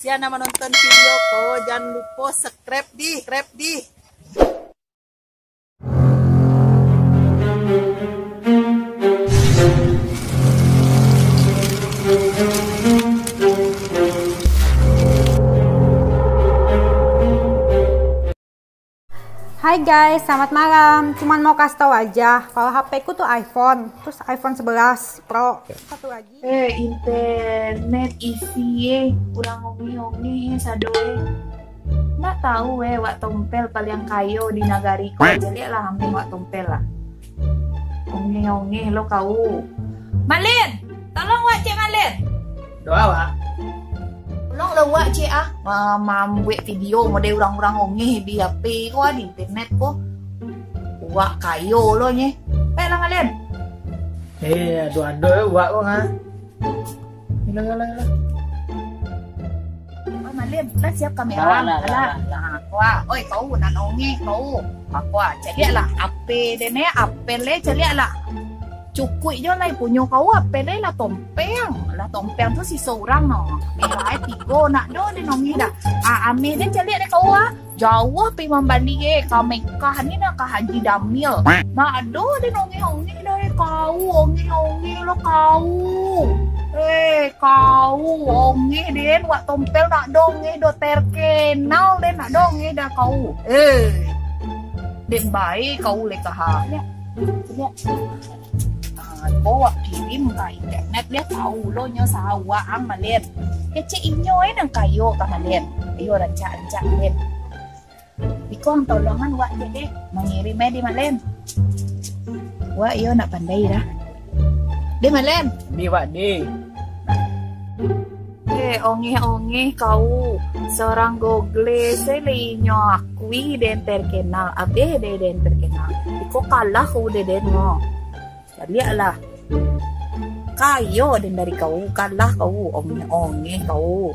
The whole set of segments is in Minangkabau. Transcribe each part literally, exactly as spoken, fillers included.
Sian nan manonton video ko, jan lupo subscribe di, subscribe di. Hai guys, selamat malam. Cuman mau kasih tahu aja, kalau H P ku tuh iPhone, terus iPhone sebelas Pro. Satu lagi. Eh, internet isi eh, urang ongeh-ongeh eh, sado eh. Ndak tahu eh, Wak Tompel paliang kayo di nagari ko. Caliak lah, ameh Wak Tompel lah. Ongeh-ongeh lo kau. Malin, tolong Wak, Cik Malin. Doa, Wak. Tolong lah Wak, Cik ah. Ma- mambuek video model urang-urang ongeh di H P ko, di internet ko. Wak kayo lo nye. Baiklah Malin. Eh, ado-ado eh, Wak ko ha. Ilah, ilah, ilah. Oi Malin, lah siap kamera. Alah, alah, alah. Wah, oi kau nan ongeh kau. Aku ah, caliak lah. Ape dene, ape le caliak lah. Cukuik jo lai punyo kau, ape le lah tompeng. Lah tompeng tu siso urang no. Merah eh tigo nak do den ongeh dah. Ah, ameh den caliak deh kau ah. Jauah pi mambali eh, ka Mekah ni nak ka Haji Damil. Nak do den ongeh-ongeh dah eh kau, ongeh-ongeh lo kau. Eh, kau ongeh den, Wak Tompel nak do ongeh do terkenal den nak do ongeh dah kau. Eh, den bae kau le kaha. Liak, liak. Ah, ko wak kirim ka internet, liak tau lo nyo sawak ang Malin. Kecek inyo eh nan kayo ka Malin. Ayo rancak-rancak Malin. Iko ang tolongan wak je deh, mangirim eh di Malin. Wak iyo nak pandai dah. Deh Malin. Di wak di. Eh, ongeh-ongeh kau. Seorang Google se le inyo akui den terkenal. Abeh deh den terkenal. Iko kalah kau deh den ngo. Caliak lah. Kayo den dari kau, kalah kau, ongeh-ongeh kau.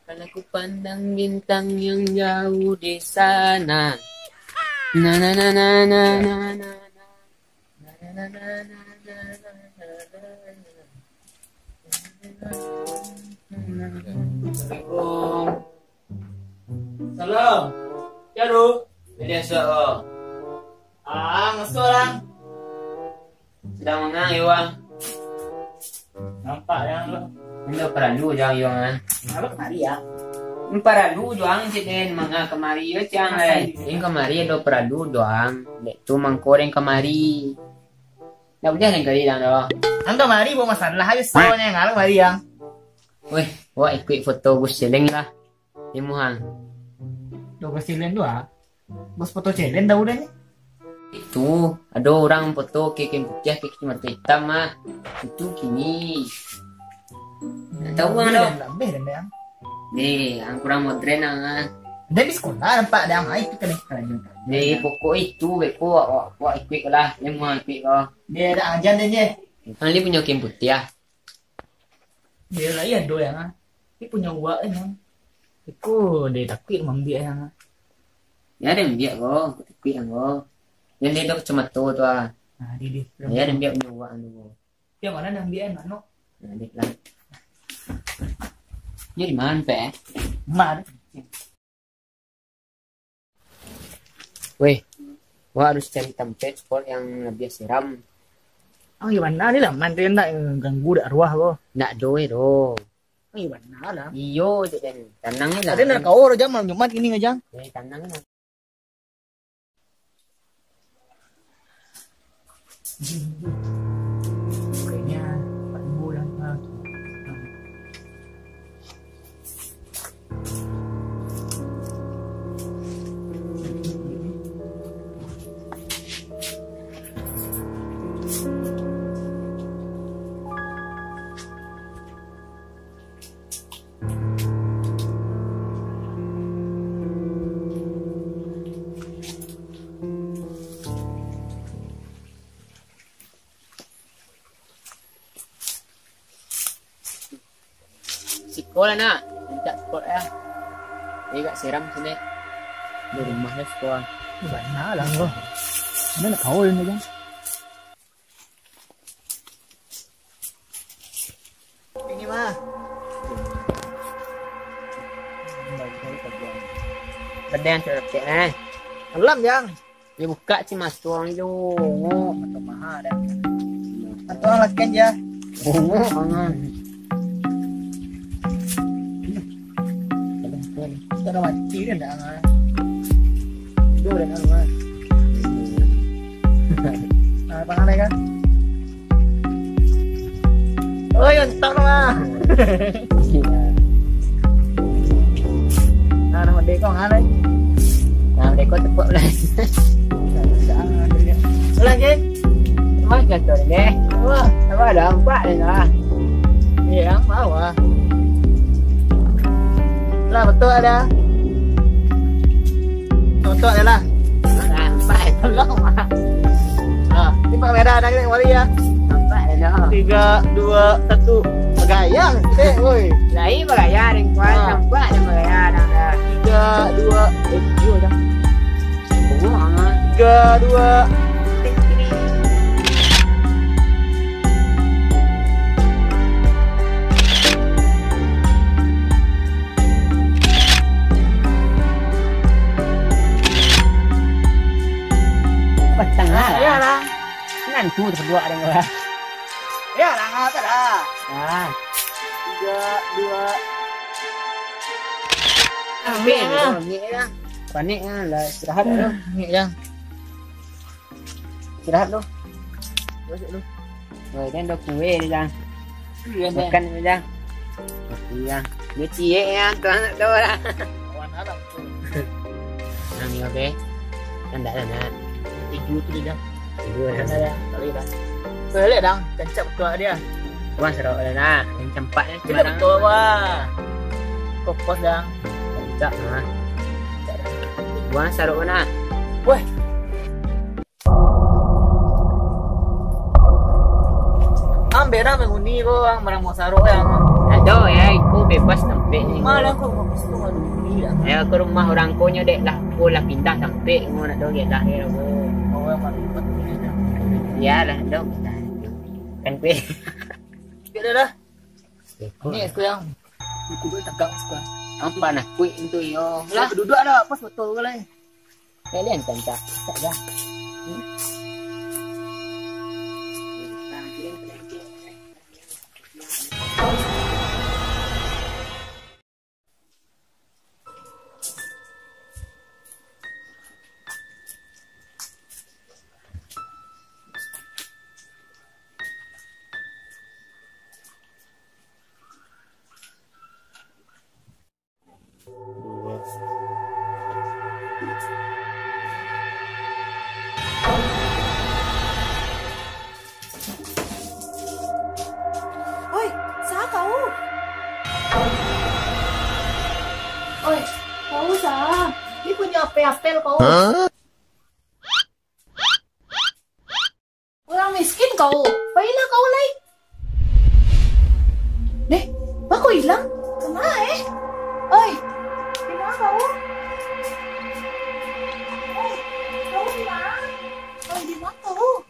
Kalau ku pandang bintang yang jauh di sana. Na na na na na na na. Na na na na na na na na. Assalamualaikum. Assalamualaikum. Ya tu. Jadi esok. Ah, masuk lah. Sadang mangang yo ang? Nampak ang lo. Ando paralu jo ang yo ang. Ngalo kamari ang? Paralu jo ang cek den manga kamari yo cek ang lai. Ing kamari ado paralu jo ang. Dek tu mangko den kamari. Ndak buliah den kari dang do. Ang kamari bawa masalah habis sawo nyo ngalo kamari ang. Weh, wak ikuik foto Gus Celeng lah. Imuhang. Duo belas silen tu ah. Bos foto celen dah udah ni. Itu, ado urang foto ke kain putiah ke kain mata hitam ah. Itu kini. Tahu ang dah. Lebih dah yang. Ni, ang kurang modern ang ah. Dia di sekolah nampak dia ang itu kena sekolah juga. Ni pokok itu beko wak wak ikuik lah. Imuhang ikuik kau. Dia ada ajan dia je. Ang ni punya kain putiah. Dia lah iya do yang ah. Dia punya uak kan yang. Iko dia takut mambiak yang ah. Ya ada mambiak ko, aku takut yang ko. Yang dia do kacamata tu ah. Nah, dia dia. Ya ada mambiak punya uak tu ko. Dia mana dia mambiak yang mano? Nah, dia lah. Dia di mana pe? Mar. Weh, wak harus cari tampek spot yang labiah seram. Oh, iyo bana ni lah, man tu ndak ganggu dak arwah ko. Ndak do eh do. Oh, iyo bana lah. Iyo je kan. Tanang ni lah. Ada nak kau dah jam malam Jumat ini ngajang. Eh, tanang lah. Siko lah nak, mintak spot ya. Ini agak seram sini. Di rumah ya siko. Bana lah ko. Mana nak kau ini kan? Badan tu rapek, eh. Alam, Jang. Dia buka si masuk ni tu. Bongok. Atau mahal dah. Atau orang lakian je. Bongok, angan. Kita dah mati kan dah, angan. Tidur dah, angan. Nah, tangan naik kan? Oi, untung lah. Nah, nama deko ngalai. Nah, deko tepuk lah. Ulang, Jin. Wah, jatuh deh. Wah, apa ada empat ni lah. Iya, yang bawah. Lah, betul ada. Contoh je lah. Nampak je tolong, Mak. Ah, ni Pak Merah dah kena kembali ya. Nampak je dah. Tiga, dua, satu. Bagayang, cek, woi. Lain bagayang, Ring Kuan. Ah. Nampak je bagayang dah. Tiga, dua, eh, dua dah. Tiga, dua. Batang lah. Iyalah. Nantu terduak dengan orang. Iyalah, ngapa dah? Ah. Tiga, dua. Ambil lah. Panik lah. Panik lah, lah istirahat lah. Panik lah. Istirahat lu. Masuk lu. Woi, kan dah kue ni, Jang. Iya, Jang. Makan ni, Jang. Iya. Dia ciek, Jang. Tuan tak tahu lah. Kawan alam tu. Nang ni, oke. Kan dah ada, nak. Tidur tu dia, Jang. Tidur, Jang. Ada, Jang. Tak boleh dah. Boleh, Jang. Kencap ketua dia. Wah, serok dah, nak. Yang campak ni. Tidak betul, wah. Kokos, Jang. Kencap, nah. Wah, serok nak. Weh. Ambek dah manguni ko, ang barang mau sarok ya, ang. Ado ya, iko bebas tampek ni. Malah ko bagus tu, aduh, iya. Ya, ke rumah orang ko nyo dek lah, ko lah pindah tampek, ngo nak do gek lah, ya, ko. Oh, yang mana? Iyalah, do. Kan kue. Gek dah, dah. Ni, aku yang. Aku boleh tegak, suka. Nampak nak kuik tu, yo. Lah, duduk dah, pas betul ko lah. Kalian kan tak, tak dah. Hmm. Oi, sa kau? Oi, kau sa? Ni punyo apel-apel kau? Hah? Urang miskin kau, pailah kau lai. Deh, baa kau ilang? Kama, eh? Oi, di ma kau? Oi, kau di ma? Oi, di ma kau?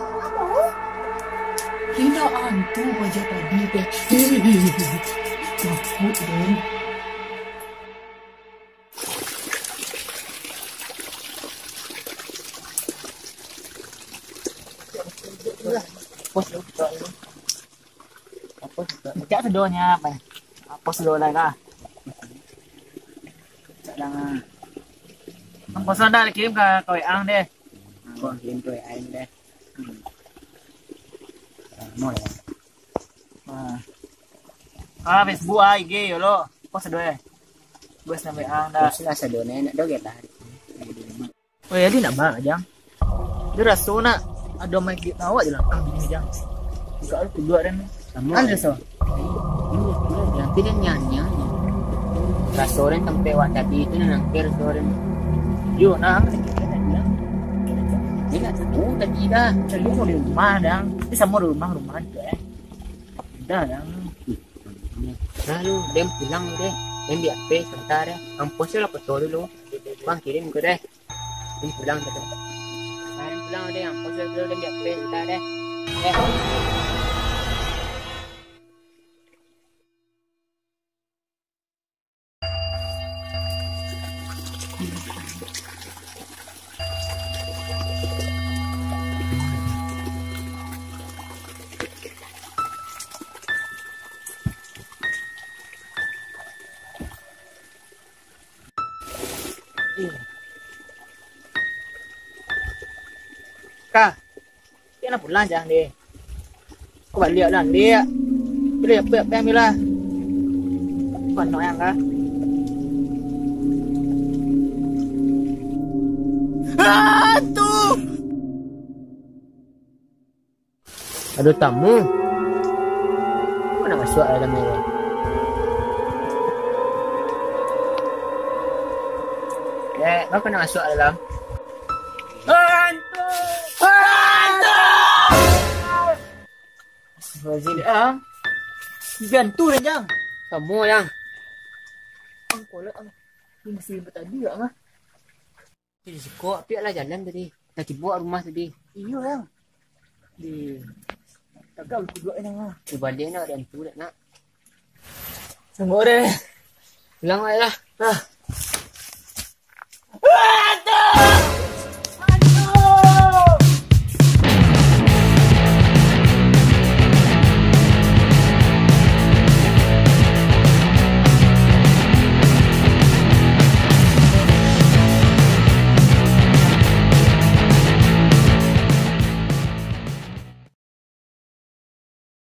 Di ma kau? Kira antu aja tadi teh. Takut dong. Cak sadonyo, apa? Apa sadonyo lah. Cak dah. Ang kosong dah, kirim ka, ka W A ang deh. Ang kirim ka W A ang deh. Hmm. Lamo ya. Ah. Ah, Facebook, ah, I G, yo lo. Post dulu, eh. Bos sampai ang dah. Post lah sadonyo, nak doget lah. Oh, jadi nak bak, Jang. Dia raso nak ado main gig awak je lah, tang bini, Jang. Buka lu kedua dan. Samo. Kan raso? Iya, iya, Jang. Tapi dia nyanyi, nyanyi. Raso dan sampai wak tadi itu nak nangkir raso dan. Yo, nah, sedikit kan, Jang. Dia nak tahu tadi dah. Saya di rumah, Jang. Ini sama rumah, rumah juga, eh. Dah, Jang. Nah, lu, dem pulang lu, deh. Dem di H P sebentar, deh. Ang post lah foto dulu. Bang, kirim ke, deh. Dem pulang, deh. Nah, dem pulang, deh. Ang post dulu, dem di H P sebentar, deh. Eh. Ka, kena pulang, Jang, deh. Kau baliak lah, dek. Pilih apa, apa yang bilang? Bukan no yang, Ka. Hantu! Ado tamu. Kau nak masuak dalam ni? Eh, kau nak masuak dalam? Hantu! Hantu! Astagfirullahaladzim, ah. Gantu, Jang. Samo, Jang. Ang kolot, ang. Ini masih ribut tadi, Jang, ah. Di siko, apiak lah jalan tadi. Dah tibo rumah tadi. Iyo, Jang. Di tagak kuduak ni, ah. Di baliak ni ado hantu dak, nak? Sanggup deh. Pulang bae lah. Ah.